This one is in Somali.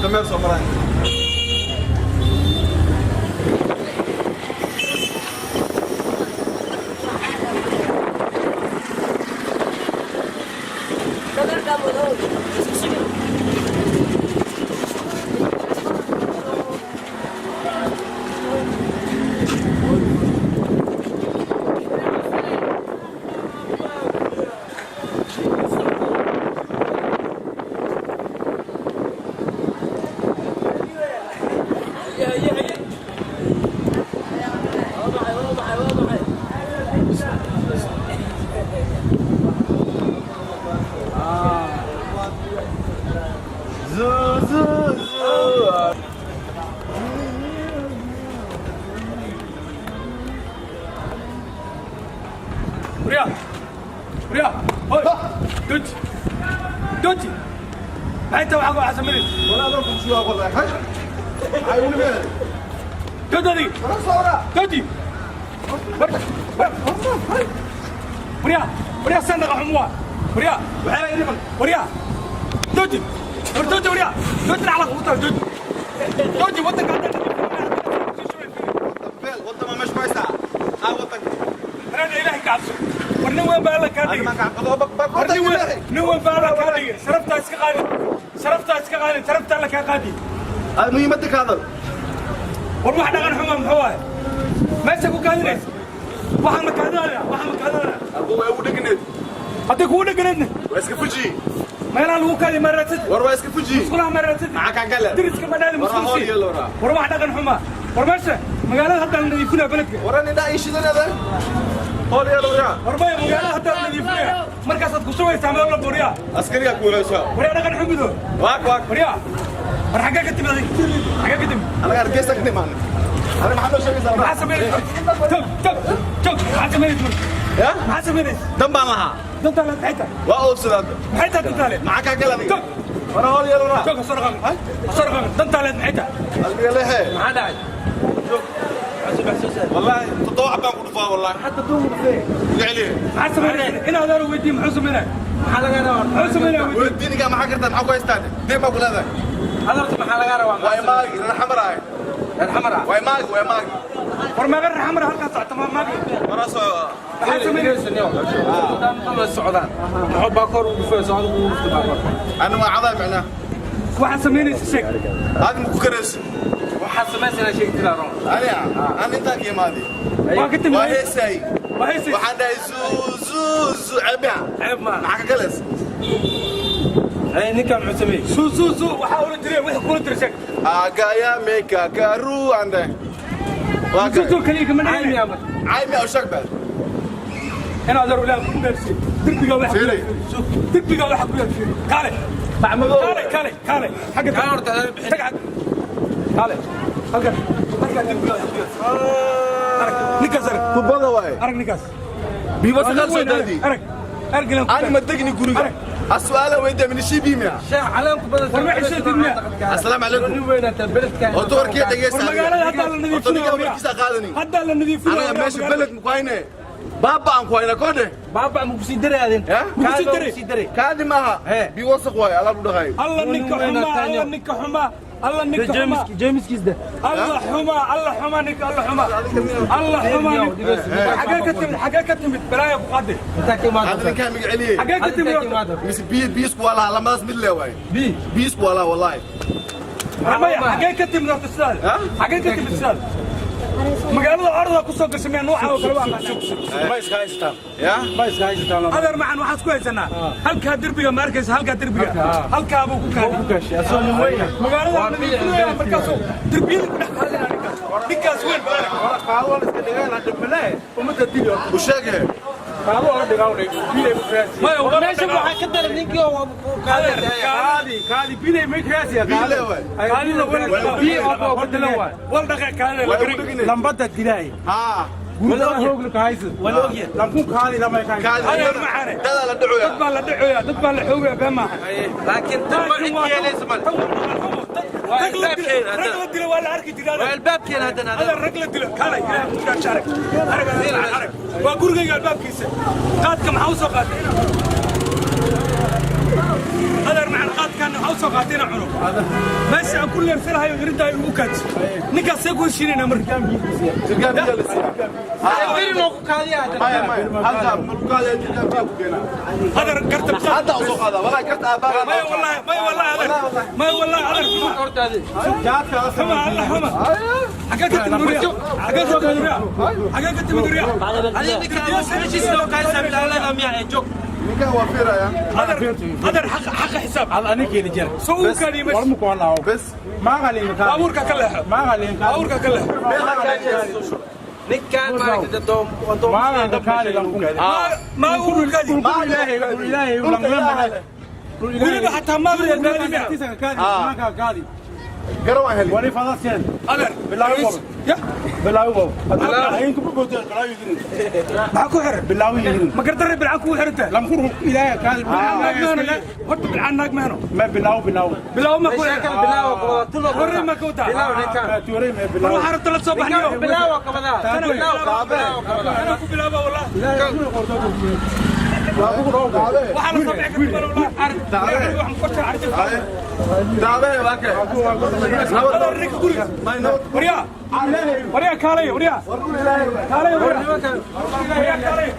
Dameer soo maraan. Zoo, zoo, zoo. Waryaa, waryaa, hoy, doji, doji. Maxay tahay waxaa samaynaysa? Walaa adoo ku sugaa wallahi. Hay. Ay weli meel. Doji adiga. Wala soo waraa. Doji. Waryaa, waryaa, saan dhaqa xumo waa. Waryaa, Waxay leeyihiin niman. Waryaa, doji. War doji, waryaa, doji, dhacla kugu tahay, doji, doji. Waddanka hadda Beel wadama meesha ku haysaa. Ah, wadanka. Anaga Ilaahay ka cabso. War nin weyn baa Alla kaa dhigay. Adiga ka qado bak bak. War nin weyn, nin weyn baa Alla kaa dhigay. Sharaftaa iska qaadin, sharaftaa iska qaadin, sharaftaa Alla kaa qaadi. Ay muhiimadda ka hadal. War wax dhaqan xuma muxuu ahay? Meesha ku kaadinaysa, waxaan ma kaadinaya, waxaan ma kaadinaya. Abu way ugu dhegneed. Hadday kugu dheganaydna? Waa iska fuji. Meelaha lagu kaadi ma raadsad. War waa iska fuji. Musqulaha ma raadsad. Maxaa kaa gale? Diriska ma dhaali. War musqul hool sii. yeelo waraa. War wax dhaqan xuma. War meesha magaalada hadda la nadiifinaya beledka. Waran indhaa ii shidanada. Hool yeelo waraa. War maya, magaalada hadda la nadiifinaya, markaasaad ku shubaysaa meel walba, waryaa. Askariga ku wareysha. Waryaa, dhaqan xumido. Waak waak. Waryaa, war xaggee ka timid adiga? Xaggee ka timid? Anaga Hargeysa ka nimaanay. Aniga maxaa noo sheegaysaa? Maxaa samaynaysa? Tog, tog, tog. Maxaa samaynaysa marka? Ya? Maxaa samaynaysa? Dan baan lahaa. Dantaa leed maxay tahay? Waa oobsadaa. Maxay tahay dantaa leed? Maxaa kaa gale adiga? Tog. War hool yeelo waraa. Tog, ha soo dhaqaaqin, ha soo dhaqaaqin. Dantaa leed maxay tahay? Qalbiga lehe. Maxaa dhacay? Wallahi 7 baan ku dhufaa wallahi. Hadda duur fee. Iga celiye. Maxaa samaynaysa? In adeer weydiin, muxuu samaynaya? Maxaa laga rabaa? Muxuu samaynaya weydiin. Weydiiniga maxaa kartaa? Maxaa ku haystaan? Deen baa ku leedahay. Hadalta maxaa laga rabaa? Waa imaagi, reer xamar ahay. Reer xamar ah. Waa imaagi, waa imaagi. War meeqa reer xamar halkaa socota ma maagi? Waraa soo. Maxaa samaynaysa? Socdaan. Muxuu baakoor ugu fee socdo ugu dhuftay baakoor. Ani waa cadaa macnaa. Waxaa samaynaysa sheeg. Aad ma ku karayso. Waxaa samaysana sheegtiraa roon. Ani aan intaan ka imaaday. Waa ka timid. Waa heesay. Waa heesay. Waxaan dhahay zuu zuu zuu ceeb miya? Ceeb maaha. Maxaa ka galaysa? Ay ninkan muxuu sameeyey? Suu suu suu waxaa ula jiray, wixii kula jiray sheeg. Agaya meka karu aan dhahay. Waa Suu ka. suu kaliya kama Caymi dhigin. ama. Caymi aw shag baa. In adeer Ilaah ku gaarsiiyo, derbiga waxa ku Fiiri. yaal, derbiga waxa ku yaal fiiri. Kaale, kaale, kaale, kaale, xagga Kaan horta adaa bixin. tag xagga, kaale halkan, halkan derbiga waxa ku yaal. Arag ninkaas, arag. Kubada waay. Arag ninkaas. Biiba Waa saqal nin soo weyn, arag, daadi. arag, arag ilaan ku Ani ma degni guriga. Arag. As-su'aala weydiiya min shibi miya. Sheekh caleen ku badan. War ma xishootid miya? Assalaamu calaykum. Nin weyn ataa beledka. Horta warkii dhegeysta. War magaalada hadda la Horta nadiifinayo, ninka waryaa. warkiisa qaadani. Hadda la nadiifinayo, Anaga waryaa, meesha magaalada. beled ku hayne. Baaba aan ku hayna koodhe. Baaba ma ku sii daraadeen. Ya? Ma ku sii daray? Ku sii daray. Kaadi maaha. He. Bi wasaq waay alaab u dhaqay. Alla ninka Nin weyn xumaa, ataa alla niyo. ninka xumaa, alla ninka xumaa. Jameskiis de. Alla xumaa, alla xumaa ninka, alla xumaa, alla xumaa ninka. Xagee ka timid? Xagee ka timid? Balaaya ku qaaday. Inta ka imaado. Hadda ninkaa miga celiyey. Xagee ka timid horta? Mise biyo biisku waa lahaa lamadaas mid lee waay. Bi. Biisku waa lahaa wallahi. Maya, xagee ka timid horta sidaada? Ha? Xagee ka timid sidaada? Magaalada orda ku soo gashay miyaa nooca oo kale waa aqaanaa. Ma iska haysataan? Ya. Ma iska haysataan? Adeer macan, waxaad ku haysanaa halkaa derbiga, ma arkaysa halkaa derbiga? Halkaa buu ku kaadi. Magaalada la nadiifinaya, markaasuu derbiyada ku dhex kaadinaa ninkaas, ninkaas weyn bal arag. U sheege. Maya, waa meesha waxaa ka daran ninkii oo adeer, kaadi. Bile waay. Kaadida wal dhaqe, kaadida la garin. Lambada dilaay. Ha. Lankun kaadi lamay kaadi. Adeer macane, Dada la dhacoya. Dad baa la dhacoya, dad baa la xoogaya, been maaha. Laakiin tan waa cid yeelaysa mal. Rag la dilo, rag la dilo waa la arki jiray, adeer. Albaabkeena haddana. Adeer, rag la dilo, kaalay, ilaahay ku jira, arag, arag, adeer, arag, waa gurigayga albaabkiisa. Qaadka maxaa u soo qaatay, adeer macan? Qaadkan maxaa u soo qaatay? Inaan cuno meesha aan ku leersanahayo irintaa igu kaaji. Ninkaas see ku heshiinaynaa marka? Jirkaan biyo la siiyaa. Biri noo ku kaadiya haddana. Maya, maya. Halka malukaada jirkaan biyo ku keenaa. Adeer, garta. Hadda u soo qaada. Wallahi karta aabbaha. Maya wallahi, maya wallahi, adeer, maya wallahi, adeer, xuma. Hortaadi. Xuma, alla xuma. Xagee ka timid uriya? Xagee ka timid uriya? Xagee ka timid uriya? Adiga ninka meeshiisa oo kaaysa bilaalada miyaa ee joog. Ninkan waa fiiraya. Adeer, adeer, xaqa xisaab soo uu kaadiye meesha. Bes. Baabuurka ka leexo, baabuurka ka leexo. Ninkan maaragtay doom doom. Ma uu kaadi weliba, xataa maaga uu kaadi miya? Garow aan helin. Adeer, ya maxaa ku xiran? Ma gardarre bilcaan kugu xiran tahay? Horta bilcaan naag mahano. Bilaaw ma ku Meesha kale bilaawa qabada tulo. Horey ma ka wataa? Bilaaw ninkan. War, waxaa rabta la soo baxniyo. Bilaawa qabada. Bilaawa qabada. Anaa ku bilaaba wallah. Waxaa la soo bixi karta wallah. Waxaan ku qortaa arjif. Daabe waa kee. Adeer, ninka guriga. Waryaa, waryaa, kaalay, waryaa, kaalay, waryaa, waryaa, kaalay.